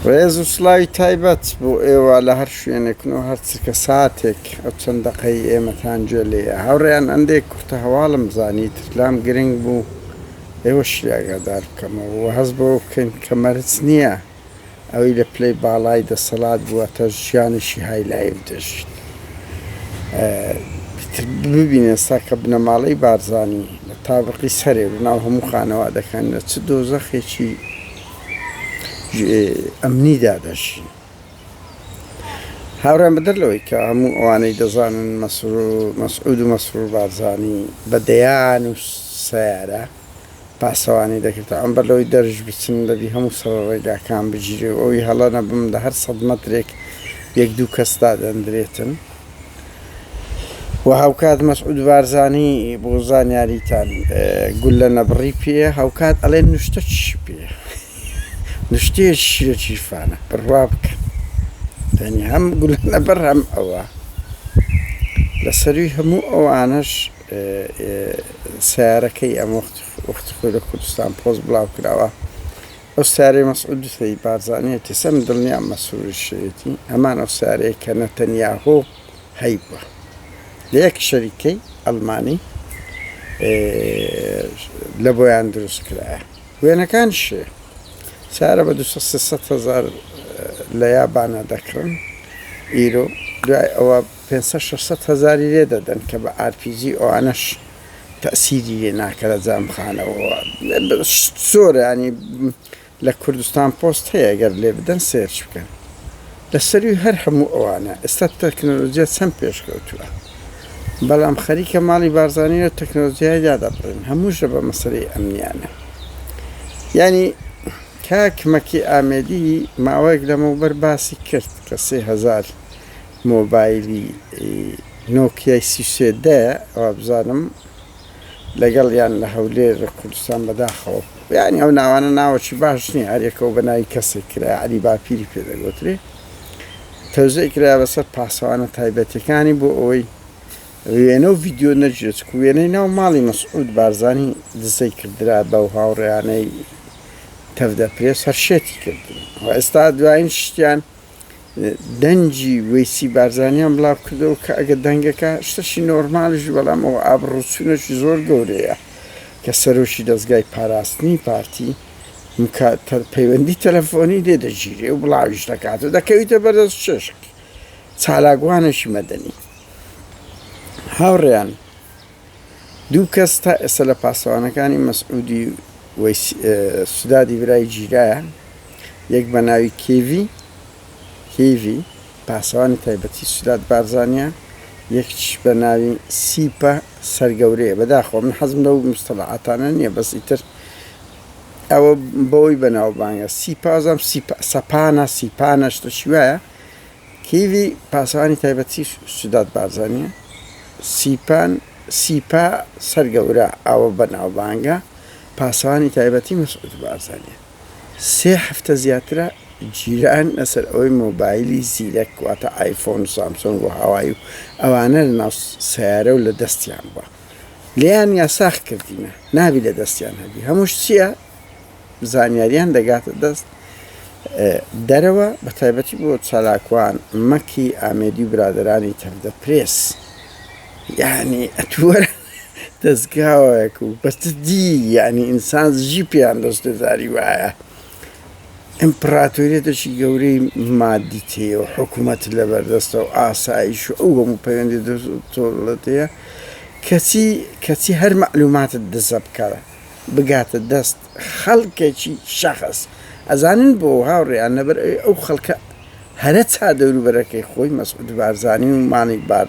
ڕێز و سڵاوی تایبەت بۆ ئێوە لە هەر شوێنێکن و هەر چرکە ساتێک ئەو چەند دەقەی ئێمەتان گوێ لێیە. هاوڕێیان ئەندێک کورتە هەواڵم زانی تر لام گرنگ بوو ئێوەشی ئاگادار بکەمەوە و هەست بەوە بکەین کە مەرج نییە ئەوی لە پلەی باڵای دەسەڵات بووە تا ژیانێکی high life دەژیت. ئیتر ببینە ئێستا کە بنەماڵەی بارزانی لە تابقی سەرێ لە ناو هەموو خانەوادەکان لە چ دۆزەخێکی ئەمنیدا دەژین. هاوڕێیان بەدەر لەوەی کە هەموو ئەوانەی دەزانن مەسعود و مەسرور بارزانی بە دەیان و سەیارە پاسەوانی دەکرد تا ئەم بەر لەوەی دەرش بچن دەبی هەموو سەرە ڕێگاکان بگیرێ و ئەوی هەڵە نەبم لە هەر سەد مەترێک یەک دوو کەس دادەندرێتن و هاوکات مەسعود بارزانی بۆ زانیاریتان گوللە نەبڕی پێیە هاوکات ئەڵێ نوشتە چی پێیە نوشتەیەکی لە گیرفانە بڕوا بکەن یعنی هەم گوللە نەبڕ هەم ئەوە لە سەروی هەموو ئەوانەش سەیارەکەی ئەم وەخت وەختی خۆی لە کوردستان پۆست بڵاو کراوە ئەو سەیارەی مەسعود سەید بارزانیەتی سە من دڵنیام مەسروریشەیەتی هەمان ئەو سەیارەیە کە نەتەنیاهۆ هەیبووە لە یەک شەریکەی ئەڵمانی لە بۆیان دروست کرایە وێنەکانیش هەیە سەیارە بە 200 300 هەزار لە یابانە دەکڕن ئیرۆ دوای ئەوە 500 600 هەزاری لێ دەدەن کە بە ئارپیجی ئەوانەش تەئسیری لێ ناکە لە جامخانەوە زۆر ینی لە کوردستان پۆست هەیە گەر لێ بدەن search بکەن لە سەروی هەر هەموو ئەوانە ئێستا تەکنۆلۆجیا چەند پێشکەوتووە بەڵام خەریکە ماڵی بارزانی لە تەکنۆلۆجیای دادەبڕن هەمووش بە مەسەلەی ئەمنیانە یعنی کاک مەکی ئامێدی ماوەیەک لەمەوبەر باسی کرد کە 3000 مۆبایلی نۆکیای 33 دە وابزانم لەگەڵیان لە هەولێر کوردستان بەداخەوە یانی ئەو ناوانە ناوەکی باش نییە هەریەکەو بە ناوی کەسێک کرا عەلی باپیری پێ دەگۆترێ تەوزیع کرا بەسەر پاسەوانە تایبەتەکانی بۆ ئەوەی وێنە و ڤیدیۆ نەگیرێت چونکە وێنەی ناو ماڵی مەسعود بارزانی دزەی کردرا بەو هاوڕێیانەی تەڤدە پرێس هەر شێتی کردن و ئێستا دوایین شتیان دەنگی وەیسی بارزانیان بڵاو کردەوە کە ئەگەر دەنگەکە شتەکی نۆرمالیش بەڵام ئەوە ئابڕووچوونێکی زۆر گەورەیە کە سەرۆکی دەزگای پاراستنی پارتی پەیوەندی تەلەفۆنی لێ دەگیرێ و بڵاویش دەکات و دەکەویتە بەردەست چێشک چالاکوانێکی مەدەنی هاوڕێیان دوو کەس تا ئێستا لە پاسەوانەکانی مەسعودی سودادی برای گیرایە، یەک بە ناوی کیڤی کیڤی پاسەوانی تایبەتی سوداد بارزانیە، یەکیش بە ناوی سیپە سەرگەورەیە، بەداخەوە من حەزم لەو مستەڵەعاتانە نییە بەس ئیتر ئەوە بەوەی بەناوبانگە سیپا وازانم سیپا سەپانە سیپانە شتەکی وایە. کیڤی پاسەوانی تایبەتی سوداد بارزانیە، سیپان سیپا سەرگەورە ئاوە بەناوبانگە پاسەوانی تایبەتی مەسعود بارزانیە. سێ هەفتە زیاترە گیران لەسەر ئەوەی مۆبایلی زیرەک واتە ئایفۆن و سامسۆنگ و هاوای و ئەوانە لەناو سەیارە و لە دەستیان بووە لێیان یاساخ کردینە نابی لە دەستیان هەبی هەمووش چییە؟ زانیاریان دەگاتە دەست دەرەوە بە تایبەتی بۆ چالاکوان مەکی ئامێدی و برادەرانی تەڤدە پرێس یعنی ئەتوەرە دەستگاوەک و بەجدی یعنی ئینسان زژی پێیان دەستێ زاری وایە ئیمپراتۆریەتێکی گەورەی مادی تێیە و حکوومەت لەبەردەستە و ئاسایش و ئەو هەموو پەیوەندی دەوڵەتەیە کەچی کەچی هەر مەعلوماتت دزە بکە بگاتە دەست خەڵکێکی شەخس ئەزانن بۆ هاوڕێیان لەبەر ئەوی ئەو خەڵکە هەرە چا دەوروبەرەکەی خۆی مەسعود بارزانی و ماڵی بار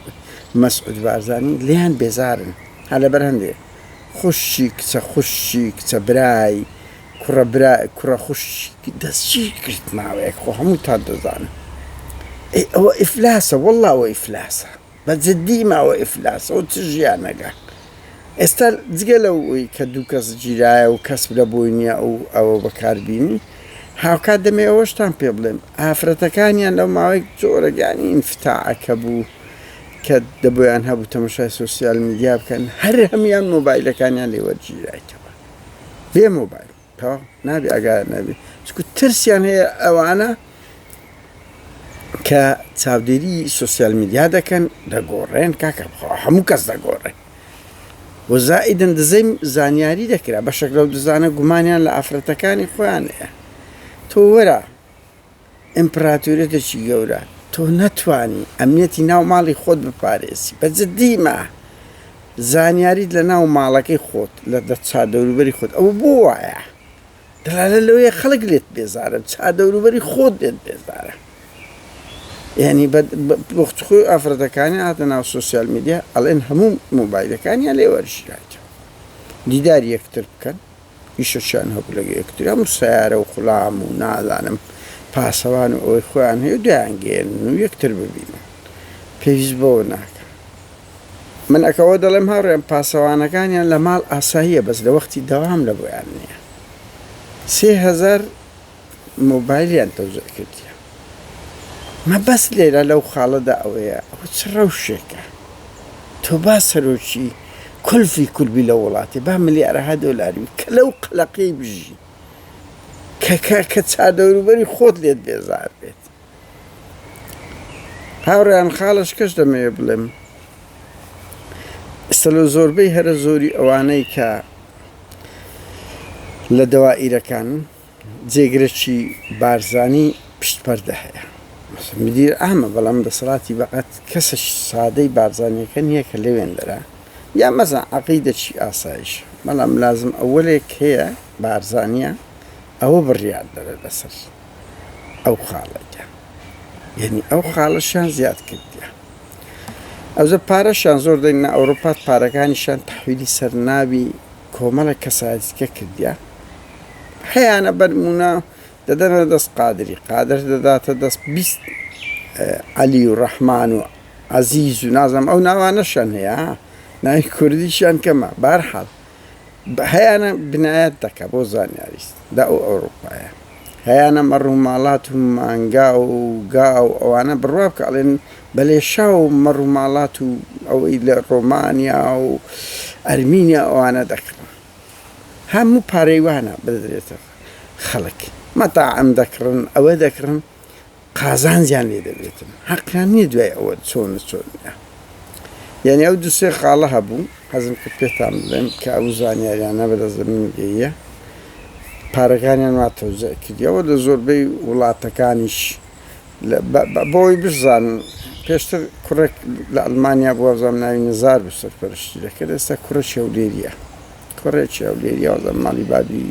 مەسعود بارزانی لێیان بێزارن هەر لەبەر هەندێ خوشکی کچە خوشکی کچە برای کوڕە برا کوڕە خوشکی دەستگیر کرد ماوەیەک خۆ هەمووتان دەزانن ئەی ئەوە ئیفلاسە وەڵڵا ئەوە ئیفلاسە بە جدی ماوە ئیفلاسە و چ ژیانەکە ئێستا جگە لەوەی کە دوو کەس گیرایە و کەس لە بۆی نییە ئەو ئەوە بەکاربینی هاوکات دەمێ ئەوەشتان پێ بڵێم ئافرەتەکانیان لەو ماوەی جۆرەگانی ئینفتاعەکە بوو کە دەبۆیان هەبوو تەمەشای سۆسیال میدیا بکەن هەر هەموان مۆبایلەکانیان لێ وەرگیرایتەوە بێ مۆبایل تەواو نابێ ئاگایان نەبێ چونکە ترسیان هەیە ئەوانە. کە چاودێری سۆسیال میدیا دەکەن دەگۆڕێن کاکە هەموو کەس دەگۆڕێ و زائیدن دزەی زانیاری دەکرا بەشێک لەو دزانە گومانیان لە ئافرەتەکانی خۆیان هەیە تۆ وەرە ئیمپراتۆریەتێکی گەورە تۆ نەتوانی ئەمنیەتی ناو ماڵی خۆت بپارێزی بە جدی مە زانیاریت لە ناو ماڵەکەی خۆت لە دە دەوروبەری خۆت ئەوە بۆ وایە دەلالەت لەوەیە خەڵک لێت بێزارە چا دەوروبەری خۆت لێت بێزارە یعنی وەخت خۆی ئافرەتەکانی هاتە ناو سۆسیال میدیا ئەڵێن هەموو مۆبایلەکانیان لێ وەرگیرایتەوە دیداری یەکتر بکەن ئیشەکیان هەبوو لەگە یەکتر هەموو سیارە و خوڵام و نازانم پاسەوان و ئەوەی خۆیان هەیە و دەیانگەیەنن و یەکتر ببینن پێویست بەوە ناکە من ئەکەوە دەڵێم هاوڕێم پاسەوانەکانیان لە ماڵ ئاساییە بەس لە وەختی دەوام لە بۆیان نییە 3000 مۆبایلیان تەوزع کردیە مەبەست لێرە لەو خاڵەدا ئەوەیە ئەوە چ ڕەوشێکە تۆ با سەرۆکی کولفی کولبی لە وڵاتی با ملیارەها دۆلاری کە لەو قەلەقی بژی کە کە کە چادەوروبەری خۆت لێت بێزار بێت هاوڕێیان خاڵش کەش دەمەوێت بڵێم ئێستا لە زۆربەی هەرە زۆری ئەوانەی کە لە دەوائیرەکان جێگرەکی بارزانی پشت پەردە هەیە مدیر ئامە بەڵام دەسەڵاتی بەقەت کەسە سادەی بارزانیەکە نییە کە لەوێن دەرا یا مەزان عقیدەکی ئاسایش بەڵام لازم ئەوەلێک هەیە بارزانیە ئەوە بڕیار دەرە لەسەر ئەو خاڵەیە یعنی ئەو خاڵەشیان زیاد کردیە ئەوجە پارەشیان زۆر دەین لە ئەوروپا پارەکانیشیان تەحویلی سەر ناوی کۆمەڵە کەسایەتیکە کردیە هەیانە بەرمونە دەدەنە دەست قادری قادر دەداتە دەست 20 عەلی و ڕەحمان و عەزیز و نازم ئەو ناوانەشیان هەیە ناوی کوردیشیان کەمە بارحاڵ هەیانە بنایەت دەکا بۆ زانیاریست لە ئەو ئەوروپایە هەیانە مەڕ و ماڵات و مانگا و گا و ئەوانە بڕوا بکە ئەڵێن بە لێشاو مەڕ و ماڵات و ئەوەی لە ڕۆمانیا و ئەرمینیا ئەوانە دەکڕن هەموو پارەی وانە بدرێتە خەڵک مەتاعم دەکڕن ئەوە دەکڕن قازانجیان لێ دەبێتن حەقیان نییە دوای ئەوە چۆن و چۆن نییە یعنی ئەو دوسێ خاڵە هەبوو حەزم کرد پێتان بڵێم کە ئەو زانیاریانە بەدەست من گەیە پارەکانیان وا تەوزیع کردیەوە لە زۆربەی وڵاتەکانیش بۆی بشزانن پێشتر کوڕێک لە ئەڵمانیا بووە زام ناوی نزار بوو سەرپەرشتی دەکرد ئێستا کوڕێکی هەولێریە کوڕێکی هەولێریە وازم ماڵی بابی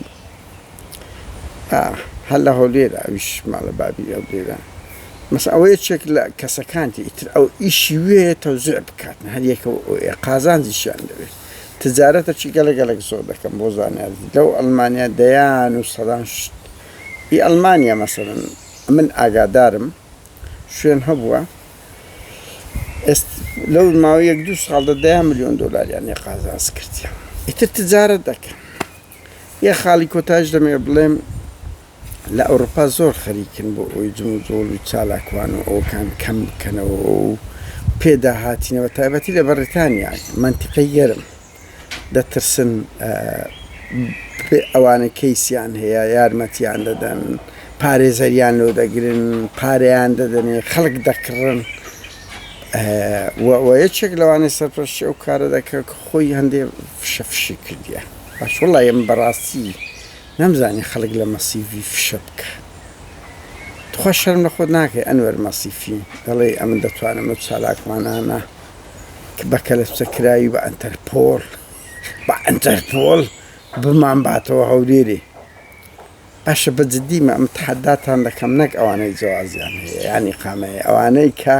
هەر لە هەولێرە ئەویش ماڵە بابی هەولێرە مەسە ئەوە یەکێک لە کەسەکانتی ئیتر ئەو ئیشی وێ تەوزیع بکات هەر یەکە قازانجیشیان دەوێت تجارەتەکی گەلە گەلک زۆر دەکەم بۆ زانیاری لەو ئەڵمانیا دەیان و سەدان شت ئی ئەڵمانیا مەسەلەن من ئاگادارم شوێن هەبووە ئێست لەو ماوەی یەک دوو ساڵدا دەیان ملیۆن دۆلاریان لێ قازانج کردیە ئیتر تجارەت دەکەن یەک خاڵی کۆتایش دەمەوێت بڵێم لە ئەوروپا زۆر خەریکن بۆ ئەوەی جموجۆڵ و چالاکوان و ئەوکان کەم بکەنەوە و پێداهاتینەوە تایبەتی لە بەڕیتانیا مەنتیقەی گەرم دەترسن ئەوانە کەیسیان هەیە یارمەتیان دەدەن پارێزەریان لۆ دەگرن پارەیان دەدەنێ خەڵک دەکڕن و یەکێک لەوانەی سەرپەرشتی ئەو کارە دەکە کە خۆی هەندێ فشە فشی کردیە باش وەڵی ئەم بەڕاستی نەمزانی خەڵک لە مەسیڤی فشە بکە تخوا شەرم لە خۆت ناکەی ئەنوەر مەسیفی دەڵێ ئەمن دەتوانم ئەو چالاکوانانە بە کەلەپچە کراوی بە ئەنتەرپۆل بە ئەنتەرپۆل بمان باتەوە هەولێرێ باشە بە جدی مە ئەم تەحەداتان دەکەم نەک ئەوانەی جەوازیان هەیە یان ئیقامە هەیە ئەوانەی کە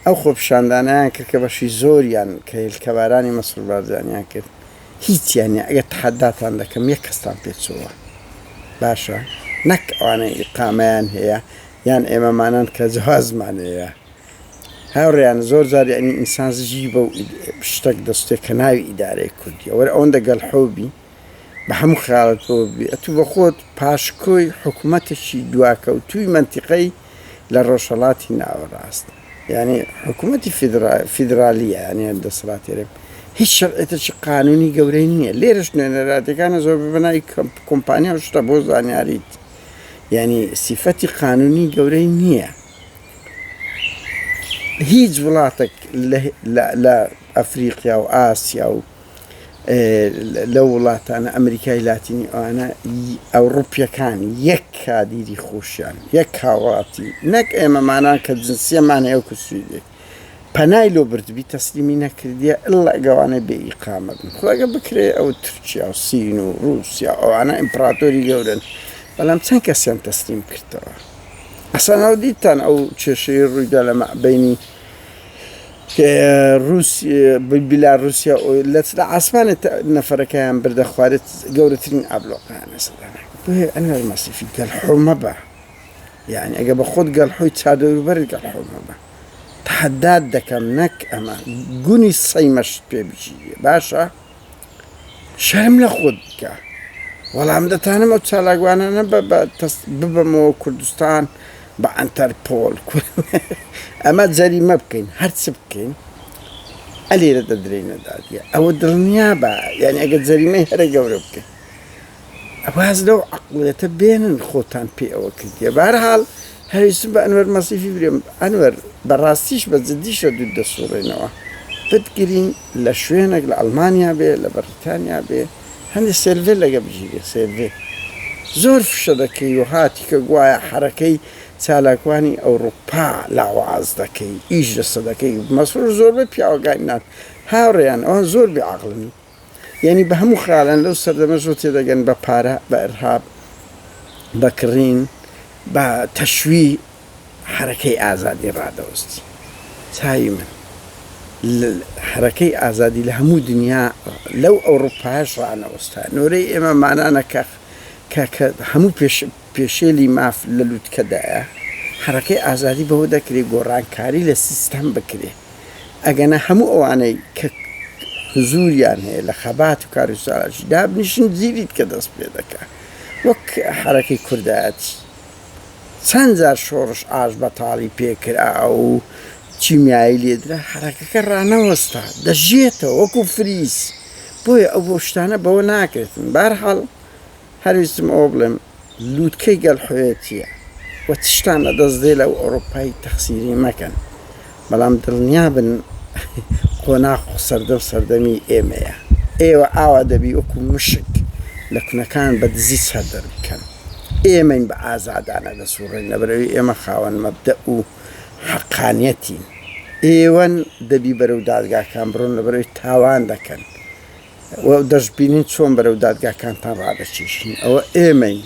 ئەو خۆپیشاندانیان کرد کە بەشی زۆریان کە هێلکەبارانی مەسرور بارزانیان کرد هیچیان نیە ئەگەر تەحەداتان دەکەم یەک کەستان پێچۆوە باشە نەک ئەوانەی ئیقامەیان هەیە یان ئێمەمانان کە جەوازمان هەیە هاوڕێیان زۆر جار یعنی ئینسان زژی بەو شتەک دەستێ کە ناوی ئیدارەی کوردیە وەرە ئەوەندە گەلحۆ بی بە هەموو خەیاڵت بۆ ببی ئەتوو بە خۆت پاشکۆی حکومەتێکی دواکەوتووی مەنتیقەی لە ڕۆژهەڵاتی ناوەڕاست یانی حکومەتی فیدرالیە یانی دەسەڵاتی هەرێم هیچ شەرعیەتێکی قانونی گەورەی نییە لێرەش نوێنەراتەکانە زۆر بەناوی کۆمپانیا و شتە بۆ زانیاریت یانی سیفەتی قانونی گەورەی نییە. هیچ وڵاتێک لە ئەفریقیا و ئاسیا و لەو وڵاتانە ئەمریکای لاتینی ئەوانە ئەوڕوپیەکان یەک کادیری خۆشیان یەک هاوڵاتی نەک ئێمەمانان کە جنسیەمان هەیە وەکو سویدێک پەنای لۆ بردبی تەسلیمی نەکردیە الا ئەگەوانەی بێ ئیقامە بن خۆ ئەگە بکرێ ئەو تورکیا و سین و روسیا ئەوانە ئیمپراتۆری گەورەن بەڵام چەند کەسیان تەسلیم کردەوە ئەسان ئەو دیتان ئەو کێشەی ڕوویدا لە مابەینی روس بیلاروسیا لە لە ئاسمانێ نەفەرەکەیان بردە خوارێت گەورەترین ئابلۆقیان لەسەدانە بۆیە ئەنوەر مەسیفی گەلحۆ مەبە یعنی ئەگە بە خۆت گەلحۆی چادەوروبەرت گەلحۆ مەبە تەحەدات دەکەم نەک ئەمە گونی سەیمەشت پێ بگیرێ باشە شەرم لە خۆت بکە وەڵام دەتانم ئەو چالاکوانانە بە ببەمەوە کوردستان بە ئەنتەرپۆل ئەمە جەریمە بکەین هەرچ بکەین ئەلێرە دەدرێنە دادگە ئەوە دڵنیا بە یعنی ئەگەر جەریمەی هەرە گەورە بکەین واز لەو عەقڵیەتە بێنن خۆتان پێ ئەوە کردیە بەهەرحاڵ هەر ویستم بە ئەنوەر مەسیفی برێم ئەنوەر بەڕاستیش بە جدیش لە دوور دەسوڕێنەوە بتگرین لە شوێنێک لە ئەڵمانیا بێ لە بەڕیتانیا بێ هەندێ سێلڤێ لەگە بگیرێ سێلڤێ زۆر فشە دەکەی و هاتی کە گوایە حەرەکەی چالاکوانی ئەوڕوپا لاواز دەکەی ئیش لەسە دەکەی مەسرور زۆربەی پیاوەکانی نارد هاوڕێیان ئەوان زۆر بێ عەقڵن یانی بە هەموو خەیاڵیان لەو سەردەمە زۆر تێدەگەن بە پارە، بە ئیرهاب، بە کڕین، بە تەشوی حەرەکەی ئازادی ڕادەوەستی. چاوی من حەرەکەی ئازادی لە هەموو دنیا لەو ئەوڕوپایەش ڕانەوەستا. نۆرەی ئێمە مانانە کە کە کە هەموو پێش پێشێلی ماف لە لوتکەدایە. حەرەکەی ئازادی بەوە دەکرێ گۆڕانکاری لە سیستەم بکرێ. ئەگەنا هەموو ئەوانەی کە حزوریان هەیە لە خەبات و کار و چالاکی دابنیشن جیلی دیکە دەست پێ دەکا وەک حەرەکەی کوردایەتی چەند جار شۆڕش ئاش بەتاڵی پێکرا و کیمیایی لێدرا حەرەکەکە ڕانەوەستا دەژیێتەوە وەکو فریز بۆیە ئەو شتانە بەوە ناکرێتن بارحاڵ هەر ویستم ئەوە بڵێم لوتکەی گەلحۆیەتیە و چ شتان لە دەست دێ لەو ئەوڕوپای تەخسیری مەکەن بەڵام دڵنیابن قۆناغ و سەردەم سەردەمی ئێمەیە ئێوە ئاوا دەبی وەکو مشک لە کونەکان بە دزی سەر دەربکەن ئێمەین بە ئازادانە دەسوڕێین لەبەرئەوەی ئێمە خاوەن مەبدەئ و حەقانیەتین ئێوەن دەبی بەرەو دادگاکان بڕۆن لەبەرئەوەی تاوان دەکەن و دەشبینین چۆن بەرەو دادگاکانتان ڕادەکێشین، ئەوە ئێمەین،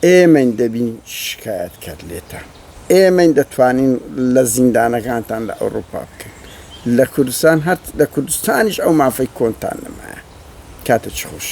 ئێمەین دەبین شکایەتکەر لێتان، ئێمەین دەتوانین لە زیندانەکانتان لە ئەوڕوپا بکەین، لە کوردستان هەر لە کوردستانیش ئەو مافەی کۆنتان نەمایە. کاتێکی خۆش.